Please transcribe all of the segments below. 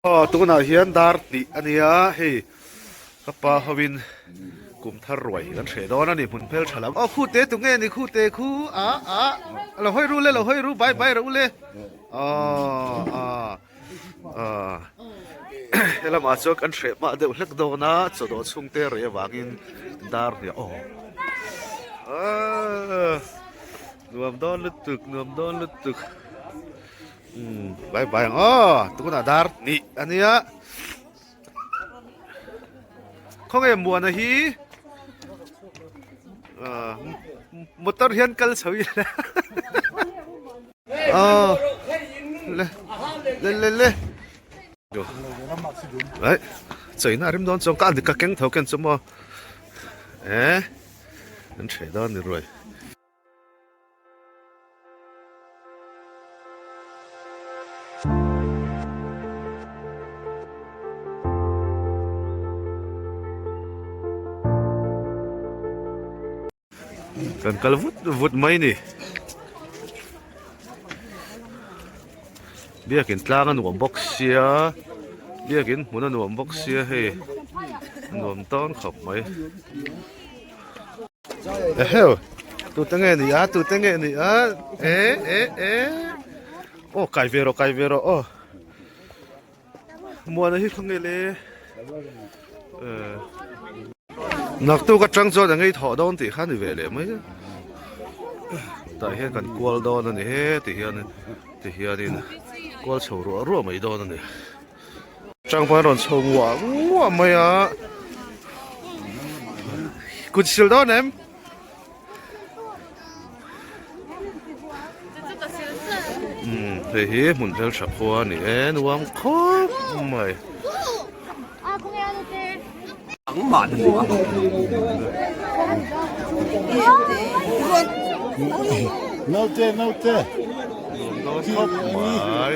Aw tunah hian dar hnih a nia hei ka pa hovin kum thar ruai kan hreh dawn a ni hmun hmel tha lam aw khu te tunge ni khu te khu a a lo hawi ru le lo hawi ru bai bai rawh u le aw a a helamah chuan kan hreh hmah deuh hlek dawn a chawdawh chhungte rei avangin dar hnih aw aaa nuam dawn lutuk nuam dawn lutuk. Umm bai bai ang aw tunah dar hnih a nia khawnge muana hi ah motor hian kal chho ila aw le le le le ai chaina a rim dawn chuan ka ka keng tho ken chu maw eh an hreh dawn ni ruai. Kan kal vut vut mai ni. Biakin tlang a nuam bawk sia biakin hmun a nuam bawk sia hei nuam tawn khawp mai. Eheu tute nge ni a tute nge ni a e e e aw kai ve rawh kai ve rawh aw muana hi khaw nge le naktuk atang chuan a ngei thawh dawn tih kha ni ve leh mai a tah hian kan kual dawn a ni he ti hian ti hianin kual chho ruah ruah mai dawn a ni. Tangpa rawn chho nguah nguah mai a kut sil dawn em umm hei hi hmun hmel tha khua a ni e nuam khawp mai. Naute naute nuam dawn khawp mai.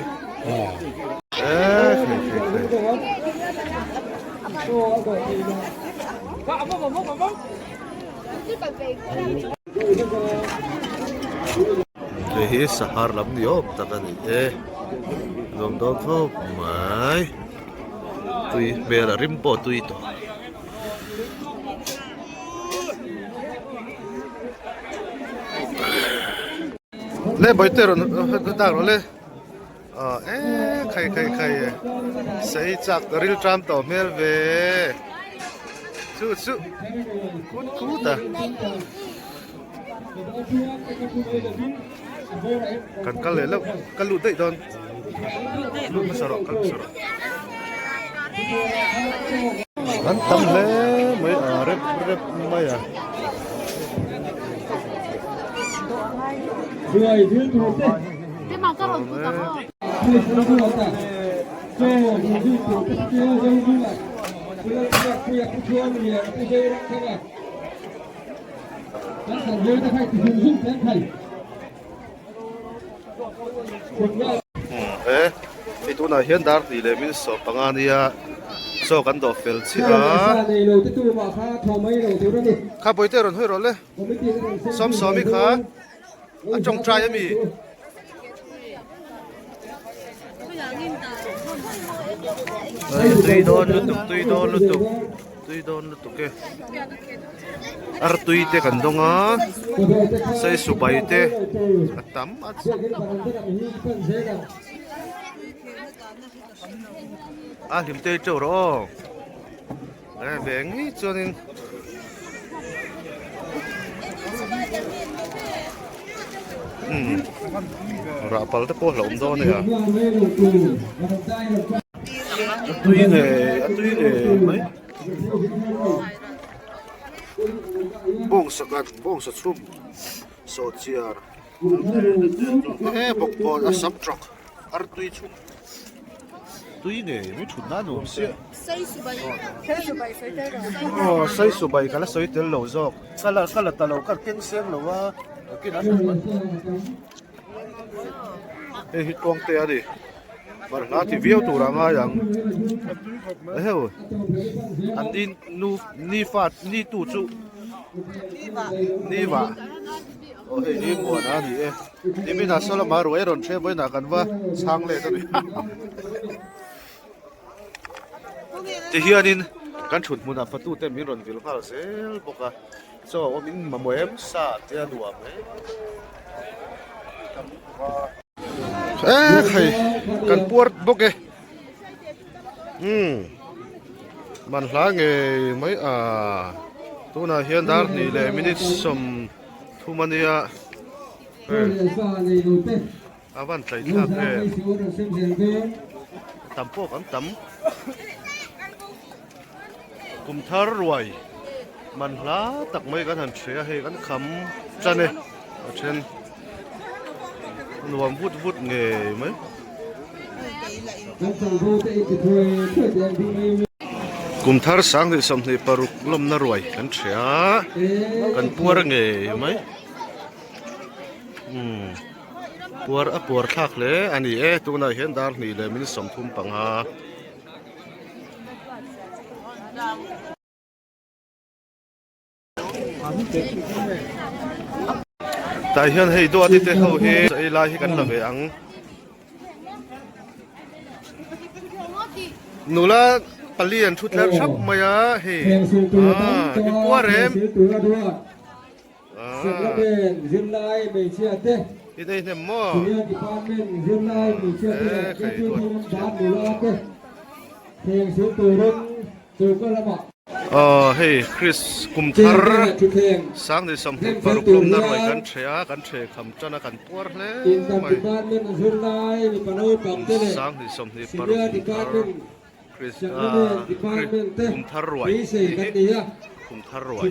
Hei hi sahar lam ni awm tak a ni e nuam dawn khawp mai tui hmel a rim pawh tui tawh. Le bawihte rawn dak rawh le. Aw e khai khai khai e sei chak ril tram tawh hmel ve chu chu kut kut a kan kal leh loh ka lut daih dawn lut hmasa rawh kal hmasa rawh an tam hle mai a rep rep mai a. He hei tunah hian dar hnih leh min sawm panga nia chaw kan dawh fel chiah a kha bawihte rawn hawi rawh le sawmsawmi kha. A tawngtai a mi? Tui dawn lutuk, tui dawn lutuk, tui dawn lutuk e. Ar tui te kan dawng a, saisu bai te a tam a. A hlim te teuh rawh aw. E ve ngei chuanin umm rah pal te pawh hlauhawm dawn a nia a tui ngei a tui ngei mai bawngsa kan bawngsa chhum sawhchiar e bawkbawn a sam trawk artui chhum. Tui ngei mai thut nan awm sia. Aw sai su bai ka la sawi tel lo zawk. Ka la ka la ta lo ka keng seng lo a. Hei hi tluang te a ni. Barhla ti viau tur a ngai ang. Eheu an ni nu ni fa ni tu chu ni va. Aw hei hi muan a ni e. Nimin ah saw lamah ruai a rawn hreh vawiinah kan va chhang let a ni. Tihianin kan thut hmunah fatute min rawn vil nghal zel bawk a, chaw awmin mamawh em sa te a nuam e. E khai kan puar bawk e. Umm man hla ngei mai a tunah hian dar hnih leh minute 30 a nia. A van tlaih thlak em? Tam pawh kan tam. Kum thar ruai man hla tak mai kan han hria hei kan kham tan e a then nuam vut vut ngei mai. Kum thar 2026 lawmna ruai kan hria kan puar ngei mai. Umm puar a puar thlak hle a ni e tunah hian dar hnih leh min 35. Tah hian hei duati te ho hi ei lai hi kan la ve ang. Nula pali an thu tler thap mai a hei ah i puar em. I nei hnem maw? E khai duat Aw hei Chris kum thar 2026 lawmna ruai kan the a kan the kham tan a kan puar hle mai 2026 kum thar Chris kum thar ruai tih hi kum thar ruai.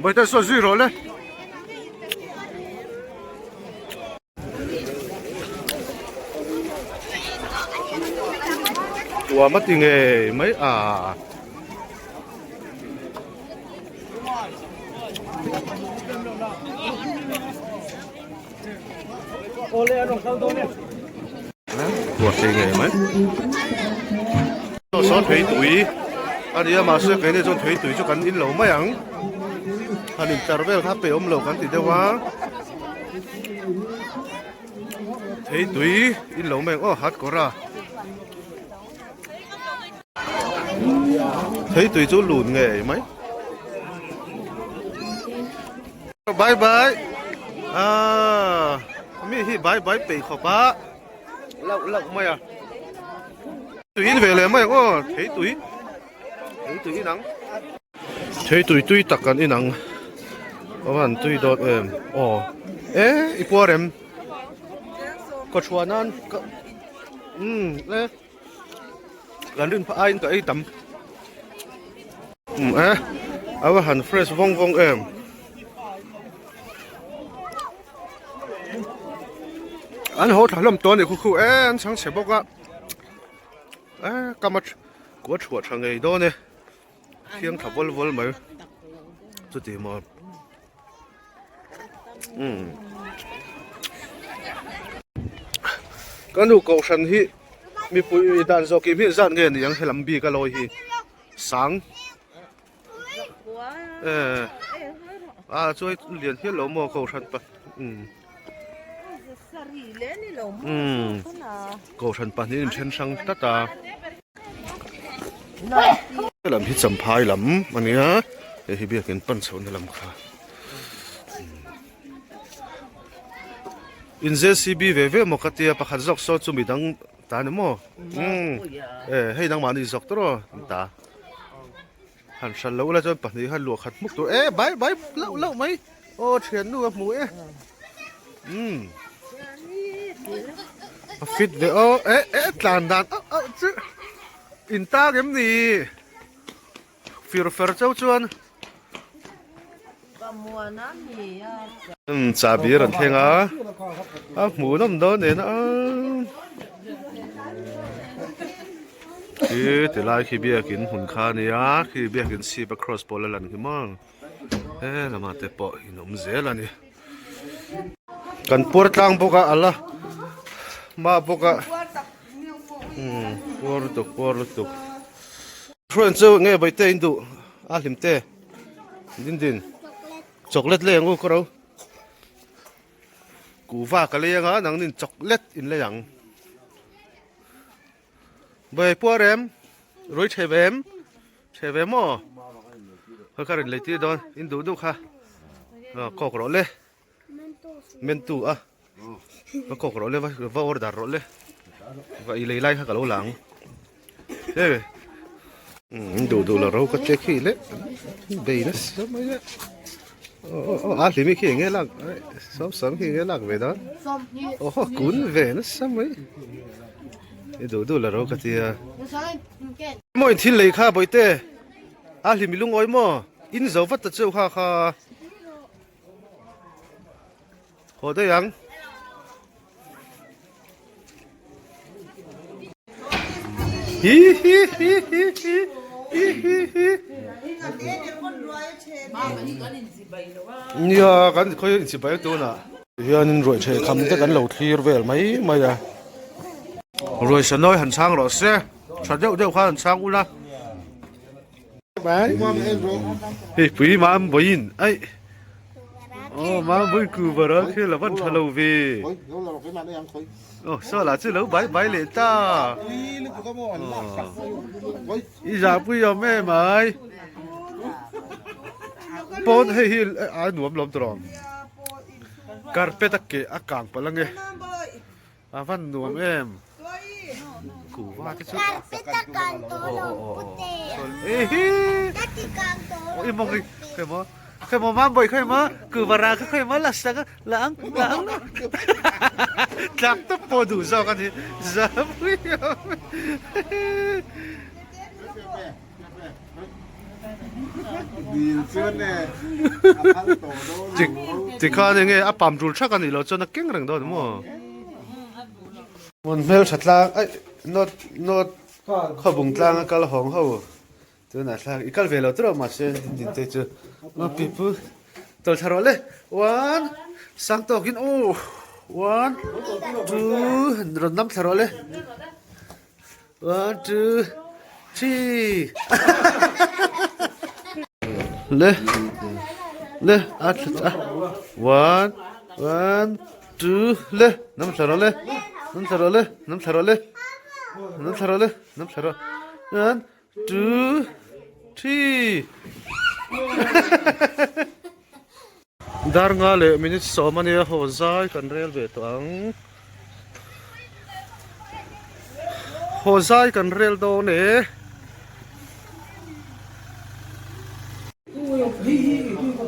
Bawihtei saw zui rawh le. Tuam a ti ngei mai a. Tuam thei ngei mai. Saw thei tui a nia mahse keini chuan thei tui chu kan in lo mai ang. Han intlar vel kha pe awm lo kan ti deuh a. Thei tui in lo mai ang aw hat kawr a. Thei tui chu lun ngei mai. Bye bye. Ah, mi hi bye bye peih khawp a. Lauh lauh mai a. Tui in ve leh mai ang aw thei tui. Thei tui in ang. Thei tui tui tak kan in ang. A van tui dawt em. Aw. E i puar em. Ka thuah nan ka umm e kan rin phah aiin ka ei tam. Umm e a va han fresh vawng vawng em. An haw thla hlawm tawh a ni khu khu e an chhang chhe bawk a. E kam a kua thuah tha ngei dawn e. Thiang tha vawl vawl mai chuti maw umm ka nu kohhran hi mipui dan zawk kim hi zat nge ni ang helam bik a lawi hi sang e a chuai lian hial lo maw kohhran pa umm umm kohhran pahnih in then hrang tlat a. Helam hi champhai lam a nia hei hi biakin pan chhohna lam kha in jcb ve ve maw ka tia pakhat zawk saw chu midang ta ni maw umm e hei nangmahni zawk tawh rawh an ta han hral loh la chuan pahnih khan luah khat hmuk tur e bai bai lauh lauh mai aw thiannu a hmu e umm a fit ve aw e e tlan dan auh auh chu in tak em ni fir fer cheu chuan umm chahbi a rawn thleng a a hmuhnawm dawn nen a. Khi ti lai khi biakin hmun kha a nia khi biakin chhip a cross pawl a lan khi maw he lamah te pawh in awm zel a ni. Kan puar tlang bawk a ala hma bawk a umm puar lutuk puar lutuk. Hruaiin chu nge bawihte in duh a hlim te din din chocolate lei ang u ka ro kuhva ka lei anga nangnin chocolate in lei ang. Bawi puar em rui thei ve em thei ve maw kha kha rawn lei tir dawn in duh duh kha kawk rawh le mentu a va kawk rawh le va order rawh le va i lei lai kha ka lo la ang e in duh duh la ro ka che khi le bei nasa mai a a hlimi khi enge lak sawm sawm khi enge lak ve dawn aw kun ve nasa mai. I duh duh la ro ka tia. Maw in thil lei kha bawihte a hlim i lungawi maw in zo vat ta cheu kha kha haw daih ang. Hi hi hi hi hi hi hi hi. Nia kan khawi inchibai tunah. Hianin ruai thei kham te kan lo thlir vel mai mai a. Ruai sanawi han chhang rawh se, tha deuh deuh khan han chhang ula. Hei pui mam vawiin aih aw mam vawiin ku bara khel a van tha lo ve. Aw saw lah chu lo bai bai leh ta. I zahpui awm em ai. Pawn hei hi a nuam lawm tawh ang. Carpet a keh a kang palh ange. A van nuam em. Kuhva te chu. Carpet a kang tawh lo pute. Ehi. I mawng hi khawi maw khawi maw mam bawi khawi maw kuhva rah kha khawi maw la sak a la ang la ang tlak tawp pawh duh zawk a ni zahpui awm. Tikhan enge a pam tul thak a nih loh chuan a keng reng dawn maw? Hmun hmeltha tlang aih nawt nawt khawbung tlang a kal hawng ho tunah thlak i kal ve lo tur a mahse din te chu aw pipu tawlh thla rawh le one sang tawkin aw one two rawn nam thla rawh le. One, two, three. Le, le, a thla a. One, one, two, le. Nam thla rawh le. Nam thla rawh le. Nam thla rawh le. Nam thla rawh le. Nam thla rawh. One, two, three. Dar nga leh minute sawm a nia haw zai kan rel ve tawh ang. Haw zai kan rel dawn e.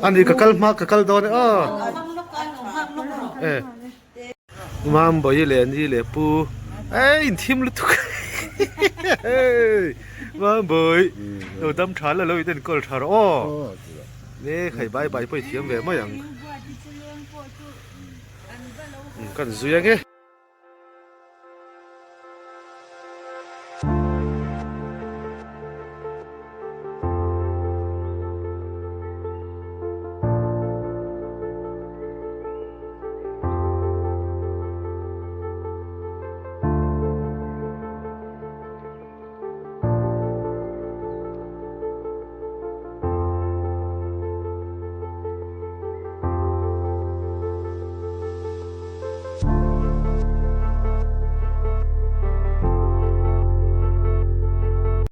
Ani ka kal hma ka kal dawn e aw. E. Mambawi leh ni leh pu ei inthim lutuk Mambawi lo dam tha la lo in enkawl tha rawh aw ne khai bai bai pawh i thiam ve mai ang kan zui ange.